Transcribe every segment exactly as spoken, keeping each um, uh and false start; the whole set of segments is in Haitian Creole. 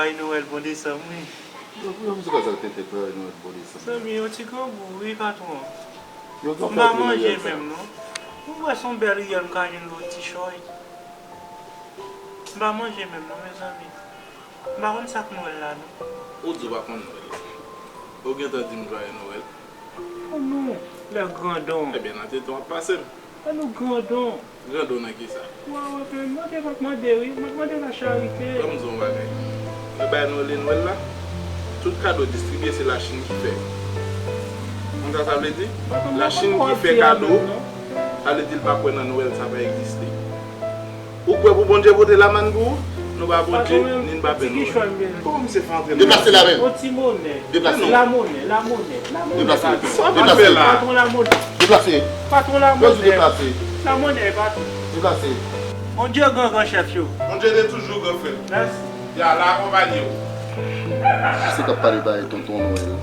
Ay Nwèl bon desanm, wi. Yo, yo, mwen se konsa te fèt, Nwèl bon desanm. Zanmi, yon ti grangou, wi, patwon. Yo, M pa manje menm, non. Ou wè se yon bèl riyèl m ka jwenn lòt ti chòy. M pa manje menm, non, mezanmi. M pa konn sa k Nwèl la, non. Ou di w pa konn Nwèl. Ou gentan di m jwaye Nwèl. Annou, lè grandon. Ebyen, nan teton ap pase m. Annou grandon. Grandon nan kisa? Wa wè, mwen te pa t mande, wi. Mwen te mande la charite. Ban m di w yon bagay. Nan bay Nwèl e Nwèl la, tout kado distribye se Lachin ki fè. Konn sa sa vle di? Lachin ki fè kado, sa vle di l pa kwè nan Nwèl, sa pa egziste. Ou kwè pou Bondye pote lamann pou ou? Nou pa Bondye, ni n pa pè Nwèl. Kòman misye fè antre nan... Deplase la menm. Yon ti monè. Deplase. Lamonè, lamonè, lamonè. Deplase. Sa w ap fè la? Patwon lamonè. Deplase. Patwon lamonè. Deplase. Lamonè, patwon. Deplase. Bondye gran, gran chèf yo. Bondye te toujou gran, frè m. Mèsi. Y a la akonpanye w. Kisa k ap pale bay tonton Nwèl?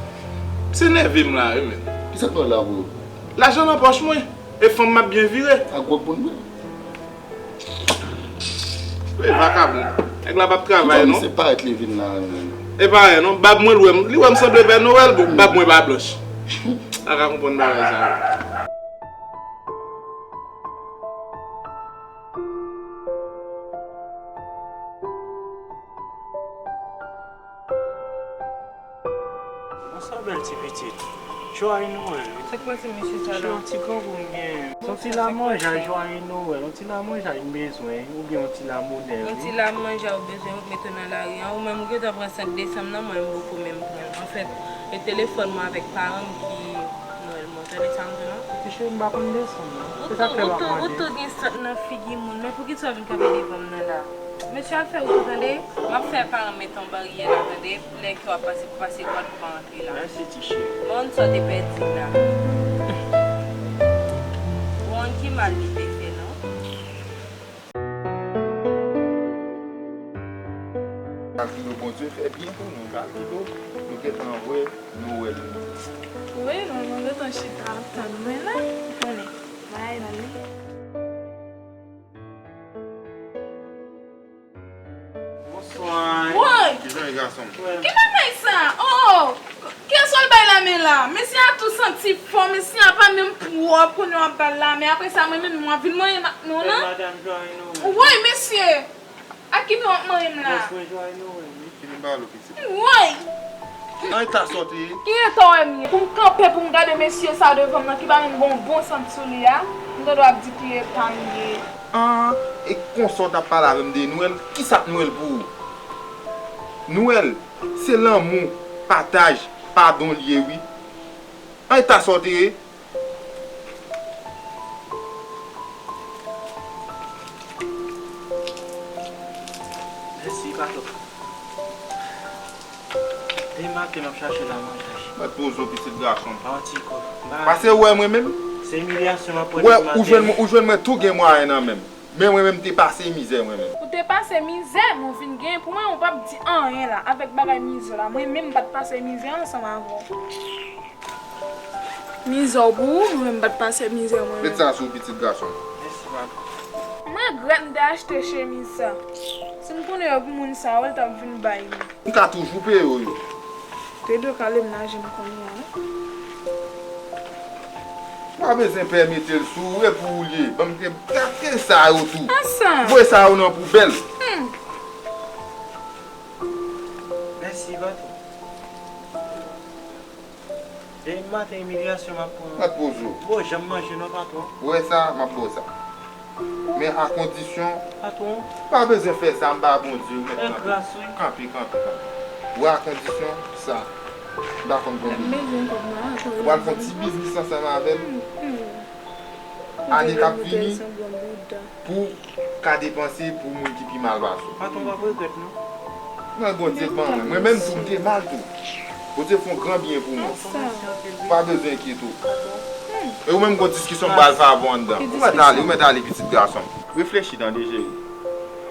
Se nève m la, wi, men. Kisa k Nwèl la pou ou? Lajan nan pòch mwen. E fanm m ap byen vire. Ak gwòg moun mwen. E vakabon. Nèg la p ap travay, non. Se parèt li vin la, menm. E pa anyen, non. Bab mwen, l wè m, li wè m sanble Pè Nwèl, bon, bab mwen pa blanch. A ka konprann bagay sa yo. Bonswa, bèl ti pitit. Jwaye Nwèl, wi. Sa k pase, mesye sa la? Yon ti grangou m gen. Se yon ti lamanjay, jwaye Nwèl. Yon ti lamanjay m bezwen, oubyen yon ti lamonè, wi. Yon ti lamanjay ou bezwen, yo k mete w nan lari a. Ou menm, ou gentan pran senk desanm nan, mwen, m poko menm pran l. Anfèt, e telefòn mwen avèk paran m ki Nwèl mwen. Tande sa m di w lan? Ti cheri, m pa konn desanm, non. Se sa k fè m ap mande. Ou tou gen sant nan figi moun, men poukisa w vin kanpe devan m nan la? Mesye, al fè wout ou, tande? M ap fè paran m met yon baryè la, tande? Pou nèg yo ap pase, pou pase Gwadloup pa antre la. Mèsi, ti cheri. Bon, sa w te pèdi la. Bon, ki mal li te fè, non? Kalkilo, Bondye fè byen pou nou, kalkilo, nou gentan wè Nwèl. Wi, nou, nou gentan chita ap tann mwen la, ou konnen, bagay la li. Bonswa. Woy! Kijan e, gason m? Ki bagay sa? Oh! Kiyès w al bay lamen la? Mesye a tou santi fò, mesye a pa menm pwòp, kounye w ap ba l lamen. Apre sa, mwen menm, mwen vin manyen ak nou, non? Madanm, jwaye Nwèl. Woy, mesye! Ak ki men w ap manyen m la? Bòs mwen, jwaye Nwèl, wi. Fini ba l, pitit. Woy! An eta sa w te ye? Ki eta w wè m ye? Pou m kanpe, pou m gade mesye sa devan m nan, ki pa menm gen yon bon sant sou li a, m tande w ap di ki eta m ye. An, e konsa w t ap pale avè m de Nwèl? Kisa k Nwèl pou ou? Nwèl, se lanmou, pataj, padon l ye, wi. An eta sa w te ye? Mèsi, patwon. Depi maten, m ap chache lamanjay. Mèt poze w, pitit gason m. Pa yon ti kòb. Pase wè mwen menm. Se imilyasyon m ap pran depi maten. Wè, ou jwenn mwen, ou jwenn mwen tou gen mwayen nan men m. Men mwen menm, m te pase mizè mwen menm. Ou te pase mizè, men w vin genyen pou mwen, ou p ap di anyen la. Avèk bagay mizè la, mwen menm m pa t pase mizè ansanm avè w. Mizè w pou ou, mwen menm m pa t pase mizè mwen menm. Met sa sou pitit gason m. Mèsi, patwon. M regrèt m te achte chemiz sa. Si m konnen yo pou moun sa yo, l t ap vin bay li. M ka toujou peye w yo. Te dwe kale m nan je m kounye a, wi. Ou pa bezwen pè mete l sou ou, e pou ou l ye. Ban m te gate sa yo tou. Ansanm. Voye sa yo nan poubèl. Hmm. Mèsi, patwon. Depi maten imilyasyon m ap pran. Mèt poze w. Bon, janm manje non, patwon. Ou wè sa, m ap ba w sa. Men a kondisyon, patwon, pa bezwen fè sa, m ba Bondye, ou mèt kanpe. Kanpe, kanpe, kanpe. Ou wè a kondisyon, sa. M pa konn konbyen. Ou pral fè yon ti biznis ansanm avè l. Ane k ap vini, pou ka depanse pou moun ki pi mal pase w. Patwon, w ap regrèt, non. Nan Bondye ban mwen. Mwen menm tou, m te mal tou. Bondye fè yon gran byen pou mwen. Ou pa bezwen enkyete w. E ou menm, gon diskisyon m pral fè avè w anndan. Ou mèt ale, ou mèt ale, pitit gason m. Reflechi, tande, cheri.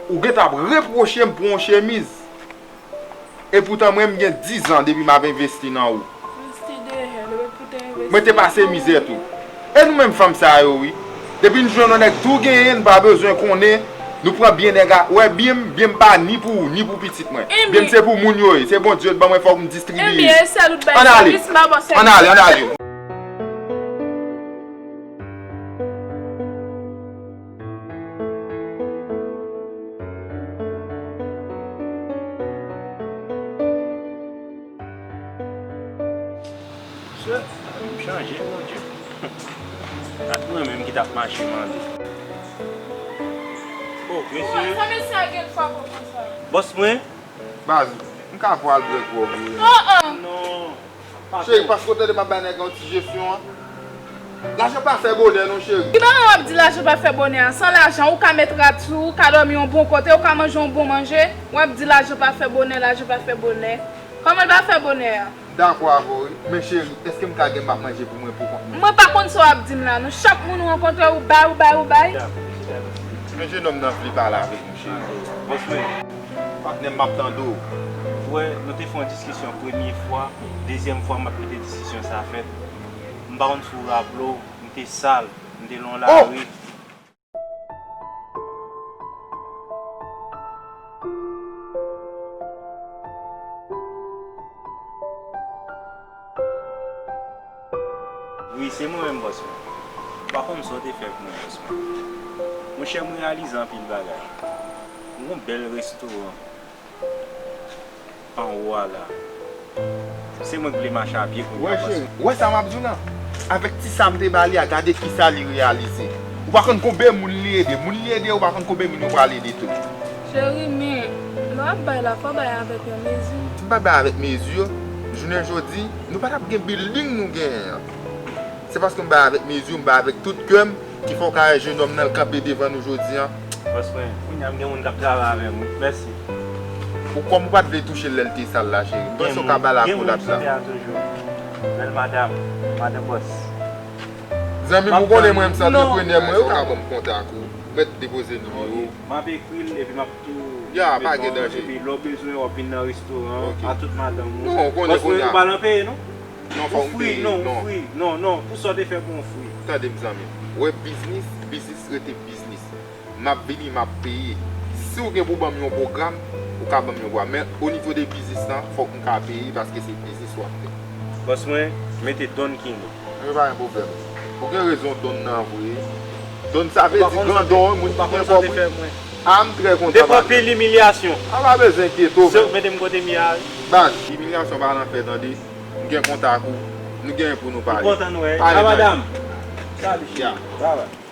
Ou gentan ap repwoche m pou yon chemiz. Epoutan, mwen, m gen diz an depi m ap envesti nan ou. Mwen te pase mizè tou. E nou menm fanm sa yo, wi. Depi n jwenn yon nèg tou genyen, n pa bezwen konnen Nou pran byen nèg a, ou wè byen m, byen m pa ni pou ou, ni pou pitit mwen. Byen m se pou moun yo ye, se Bondye t ban mwen, fòk m distribiye. Ebyen, e sèl ou t bay sèvis, m pa ba w sèvis. Ann ale, ann ale. Mesye, m chanje, Bondye. Ak mwen menm ki t ap mache mande. Oh, mesye. Sa mesye a gen fò konsa. Bòs mwen. Baz, m ka pral bwè gwòg wi. Oh, oh. Non. Cheri, paske w tande m ap bay nèg la yon ti jesyon an. Lajan pa fè bonè non, cheri. Ki bagay w ap di lajan pa fè bonè a? San lajan, ou ka met rad sou ou, ou ka dòmi yon bon kote, ou ka manje yon bon manje. W ap di lajan pa fè bonè, lajan pa fè bonè. Kòman l pa fè bonè a? Dakò avè w wi. Men cheri, èske m ka gen m ap manje pou mwen pou kont mwen? Mwen pa konn sa w ap di m la non. Chak moun ou rankontre, ou bay, ou bay, ou bay. Men jenòm nan vle pale avèk nou, cheri. Patnè m, m ap tande w. Ou wè, nou te fè yon diskisyon premye fwa, dezyèm fwa m ap kite diskisyon sa fèt. M pa konn si w raple w, m te sal, m te nan lari. Wi, se mwen menm, bòs mwen. M pa konn sa w te fè pou mwen, bòs mwen. Monchè, m reyalize anpil bagay. M gon bèl restoran anwo a la. Se mwen k vle mache a pye kounye a, bòs mwen. Ou wè sa m ap di w lan? Avèk ti sa m te ba li a, gade kisa li reyalize. Ou pa konn konbyen moun li ede. Moun li ede, ou pa konn konbyen moun yo pral ede tou. Cheri, men lè w ap bay la, fò w bay avèk yon mezi. Si m pa bay avèk mezi, jounen jodi, nou pa t ap gen bilding nou genyen an. Se paske m bay avèk mezi, m bay avèk tout kè m, ki fè w ka wè jenòm nan l kanpe devan nou jodi an. Bòs mwen, kounye a m gen moun k ap travay avè m wi. Mèsi. Ou kòm ou pa t vle touche l lè l te sal la, cheri. M panse w ka ba l akolad la. Gen moun sou tè a toujou. Bèl madanm, madan bòs. Zanmi m, ou konnen mwen, m se antreprenè mwen, ou ka ban m kontak ou. Mèt depoze nimewo w. M ap ekri l epi m ap tou mete w an kont, epi lè w bezwen w ap vin nan restoran an, a tout madanm ou. Non, ou konnen kounye a. Bòs mwen, ou pa nan peye non. Non, fò m peye, non. Ou fri, non, ou fri. Non, non, pou sa w te fè pou m, ou fri. Tande m, zanmi m. Ou wè biznis, biznis rete biznis. M ap vini, m ap peye. Si w gen pou ban m yon pwogram, ou ka ban m yon pwogram. Men o nivo de biznis lan, fòk m ka peye paske se biznis w ap fè. Bòs mwen, mete Don King. Yo pa gen pwoblèm. Ou gen rezon Don nan vre. Don sa vle di grandon, moun ki gen kòb wi. A, m trè kontan. Depi anpil imilyasyon. A, pa bezwen enkyete w menm. Se w k mete m kote m ye a wi. Baz, imilyasyon pa nan fè tande. M gen kontak ou. Nou gen pou nou pale. M kontan nou wè. A madanm. Salut chérie. Bye bye.